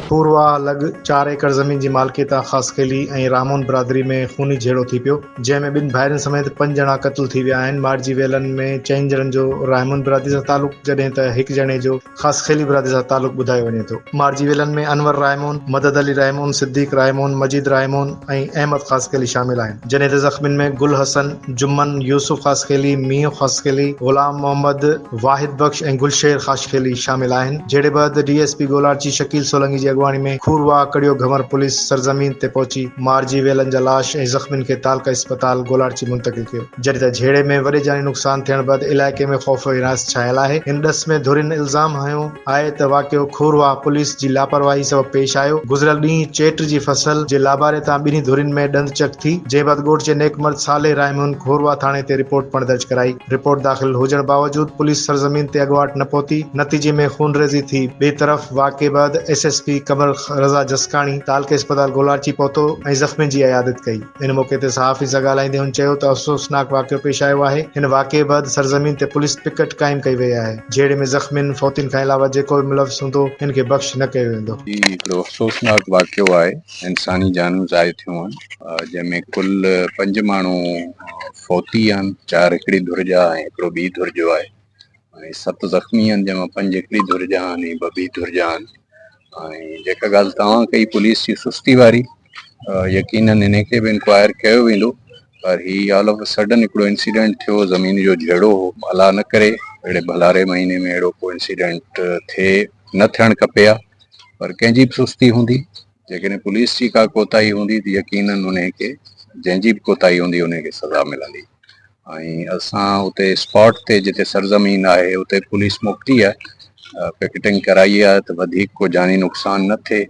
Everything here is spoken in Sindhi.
پورواهه لڳ چار ايڪڙ زمين جي مالڪي تان خاصخيلي ۽ راهمون برادري ۾ خوني جهيڙو ٿي پيو، جنهن ۾ ٻن ڀائرن سميت پنج ڄڻا قتل ٿي ويا آهن، مارجي ويلن ۾ چئن ڄڻن جو راهمون برادري سان تعلق جڏهن ته هڪ ڄڻي جو خاصخيلي برادري سان تعلق ٻڌايو وڃي ٿو. مارجي ويلن ۾ انور راهمون، مدد علي راهمون، صديق راهمون، مجيد راهمون ۽ احمد خاصخيلي شامل آهن، جڏهن ته زخمين ۾ گل حسن، جمن، يوسف خاصخيلي، مينهن خاصخيلي، غلام محمد، واحد بخش ۽ گلشير خاصخيلي شامل آهن، جهيڙي بعد D S P Golarchi Shakeel Solangi جي اڳواڻي ۾ کورواهه ڪڙيو گهمر پوليس سرزمين تي پهچي مارجي ويلن جا لاش ۽ زخمين کي تعلقه اسپتال گولاڙچي منتقل ڪيو، جڏهن ته جهيڙي ۾ وڏي جاني نقصان ٿيڻ بعد علائقي ۾ خوف و هراس ڇانيل آهي، هن ڏس ۾ ڌرين الزام هنيو آهي ته واقعو کورواهه پوليس جي لاپرواهي سبب پيش آيو، گذريل ڏينهن چيٽ جي فصل جي لاباري تان ٻنهي ڌرين ۾ ڏند چڪ ٿي، جنهن بعد ڳوٺ جي نيڪ مرد صالح راهمون کورواهه ٿاڻي تي رپورٽ پڻ درج ڪرائي. رپورٽ داخل هجڻ باوجود پوليس سرزمين تي اڳواٽ نه پهتي، نتيجي ۾ خونريزي ٿي. ٻئي طرف واقعي بعد S S P Qamar Raza Jaskani تعلقي اسپتال گولاڙچي پهتو ۽ زخمين جي عيادت ڪئي. ان موقعي تي صحافين سان ڳالهائيندي هن چيو ته افسوسناڪ واقعو پيش آيو آهي، هن واقعي بعد سرزمين تي پوليس پڪٽ قائم ڪئي وئي آهي، جهيڙي ۾ زخمين، فوتين کان علاوه جيڪو به ملوث هوندو ان کي بخش نه ڪيو ويندو. هي هڪڙو افسوسناڪ واقعو آهي، انساني جانون ضايع ٿيون آهن، جنهن ۾ ڪل پنج ماڻهو فوتي آهن، چار هڪڙي ڌر جا ۽ هڪڙو ٻي ڌر جو آهي ۽ ست زخمي آهن جنهن مان پنج هڪڙي ڌر جا آهن ۽ ٻه ٻي ڌر جا آهن ۽ جيڪا ڳالهه توهان ڪئي پوليس جي سستي واري يقينن انهي کي به انڪوائر ڪيو ويندو پر هي آل آف سڊن هڪڙو انسيڊنٽ ٿيو زمين جو جهيڙو هو الله نه ڪري اهڙي ڀلاري مهيني ۾ اهڙو ڪو انسيڊنٽ ٿئي نه ٿيڻ کپي ها پر ڪنهن جي به سستي هوندي جيڪڏهن پوليس جي ڪا ڪوتاهي هوندي ته يقينن انهي کي جنهن جي به ڪوتاهي هوندي انهي کي سزا ملندي ۽ اسان اتي اسپاٽ تي جتي سرزمين آهي اتي پوليس موڪلي آهي پڪيٽنگ ڪرائي آهي ته وڌيڪ ڪو جاني نقصان نه ٿئي.